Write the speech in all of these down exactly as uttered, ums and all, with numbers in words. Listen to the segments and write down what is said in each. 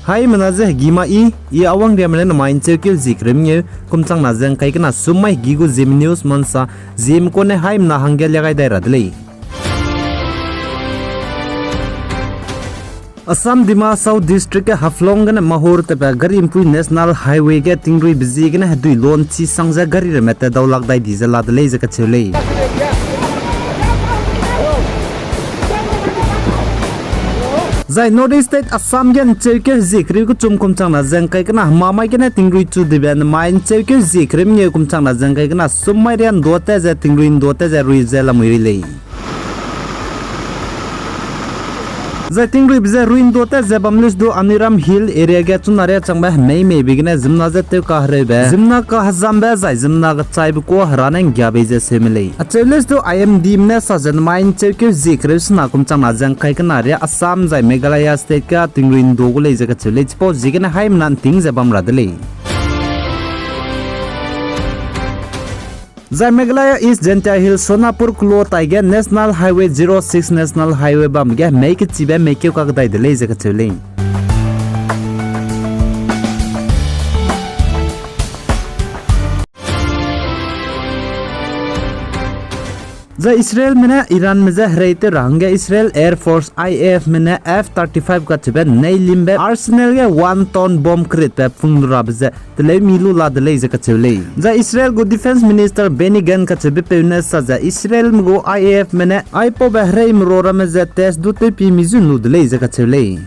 Haimena ze hegî ma i, i awang riame ne namai ’ncheukeu zie kereu mengeu kum changna ze ’ngkai kena sum mai hegî gu Zeme News Mansa, Zeme kone haimena hangge lia gai dai ra de lei. Assam Dima Hasao District ge Haflong gene Mahur tewbe gari ’mpui National Highway ge tingruibe ziegene hedui lon chi sang ze gari ramme tat dau lak dai di ze la de lei ze kacheu lei. Zai North East State Assam ge ’ncheukeu zie kereu kechum kum changna ze ’ngkai kena hema mai gene tingrui chu dibe namai ’ncheukeu zie kereu mengeu kum changna ze ’ngkai kena sum mai riâ ’nduâ tat ze tingrui ’nduâ tat ze rui ze lamui ri lei. Zai tingruibe ze rui ’nduâ tat ze bam lei du Aniram Hill area ge chuna riâ changbe hemei meibe gene ziemmena ze tewkahereube, ziemmena kahezambe zai ziemmena kechaibe kuâ hera ne ’nggiabei ze seu me lei. Acheu lei du I M Dme ne sa ze namai ’ncheukeu zie kereu sena kum changna ze ’ngkai kena riâ Assam zai Meghalaya State ge tingrui ’nduâ gu lei ze kacheu lei, chipau ziegene haimena ’nting ze bam ra de lei. Zai Meghalaya East Jaintia Hills Sonapur kulo taige National Highway zero six National Highway bam ge hemei kechibe meikeu kakdai de lei ze kacheu lei. Zai Israelme ne Iranme je hereitew ra hangge Israel Air Force, I A Fme ne F thirty-five kacheube neilimbe arsenal ge one ton bomb kritbe pung lu rabe ze teleu mi lu la de lei ze kacheu lei. Zai Israel gu Defence Minister Benny Gantz kacheubepeu ne sa ze Israelme gu I A Fme ne aipaube hereime ro ramme ze test du tewpie mi zu lu de lei ze kacheu lei.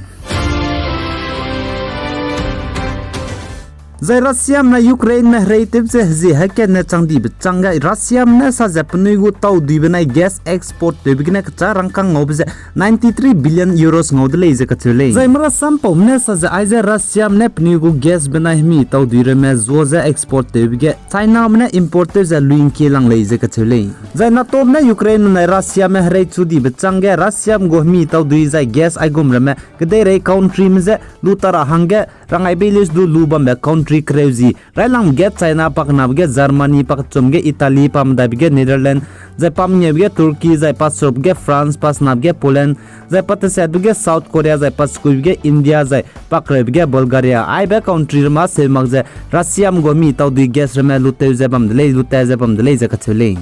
Zai Russiame ne Ukraineme hereitew ze hezie hekatne chang dibe changge Russiame ne sa ze penui gu tauduibe nai gas export tewbe gene kechâ rangkâng ngaube ze ninety-three billion euros ngau de lei ze kacheu lei. Zai marasampaume ne sa ze aize Russiame ne penui gu gas benai hemi taudui ramme zua ze export tewbe ge Chiname ne import tew ze luingkie lang lei ze kacheu lei. Zai NATOme ne Ukraineme nai Russiame hereichu dibe changge Russiame gu hemi taudui zai gas aigum ramme kedeirei countryme je lu ta ra hangge rangai bei lei du lu bambe country kereu zi railangbe ge China, pakenabe ge Germany, pakechumbe ge Italy, pamedaibe ge Netherlands, zai pamengeube ge Turkey, zai paserukbe ge France, pasenabe ge Poland, zai patesetbe ge South Korea, zai pasekuibe ge India, zai pakreube ge Bulgaria. Aibe country ramme seu mak ze Russiame gu hemi taudui gas ramme lutew ze bam de lei, lutat ze bam de lei ze kacheu lei.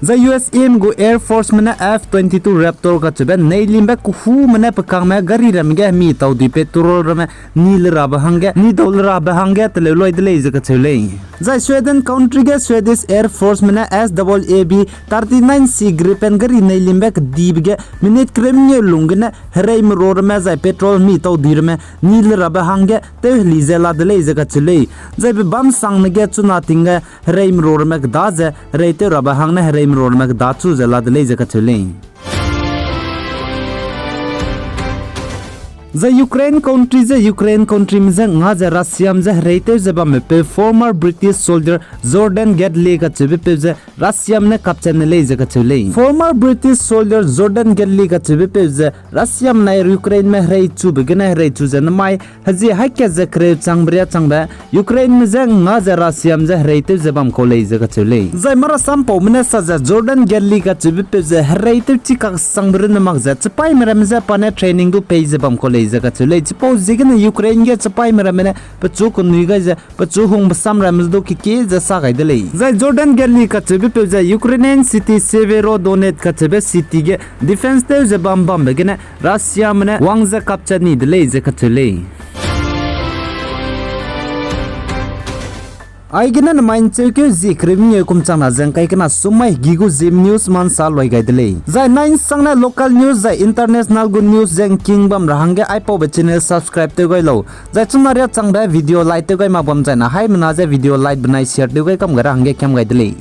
Zai U S Ame gu Air Forceme ne F twenty-two Raptor kacheube neilimbe kehume ne pekangme gari ramme ge hemi taudui petrol ramme ni le rabe hangge, ni dau le rabe hangge teleu loi de lei ze kacheu lei. Zai Sweden country ge Swedish Air Forceme ne S double A B thirty-nine C Gripen gari neilimbe kedibe ge minute kereu mengeu lung gene hereime ro ramme zai petrol hemi taudui ramme ni le rabe hangge tew heli ze la de lei ze kacheu lei. Zai pe bam sangne ge chuna ting ge hereime ro ramme keda ze hereitew rabe hangne hereime ro ramme keda chu ze la de lei ze kacheu lei. Zai Ukraine country je Ukraine countryme je nga ze Russiame je hereitew ze bamme peu former British soldier Jordan Gedley kacheubepeu ze Russiame ne kapchat ne lei ze kacheu lei. Former British soldier Jordan Gedley kacheubepeu ze Russiame nai Ukraineme hereichube gene hereichu ze nemai hezie haî kat ze kereu changbe riâ changbe Ukraineme je nga ze Russiame je hereitew ze bam kau lei ze kacheu lei. Zai marasampaume ne sa ze Jordan Gedley kacheubepeu ze hereitew chi kaksangbe runne mak ze chipaîme ramme je pa ne training du pei ze bam kau lei ze kacheu lei. Chipau ziegene Ukraine ge chipaîme ramme ne pechu kenui gai ze pechu hungbe sam ramme du kekie ze sa gai de lei. Zai Jordan Gedley kacheubepeu ze Ukrainian city Severodonetsk kacheube city ge defence tew ze bam bambe gene Russiame ne wang ze kapchat ni de lei ze kacheu lei. Aigene nemai ’ncheukeu zie kereu mengeu kum changna ze ’ngkai kena sum mai hegî gu Zeme News mansa loi gai de lei. Zai nai ’nsangne local news zai international gu news ze ’ngking bam ra hangge aipaube channel subscribe tew gai lau. Zai chuna riâ changbe video like tew gai mak bam zaina haimena je video like benai share tew gai kam gai ra hangge kiam gai de lei.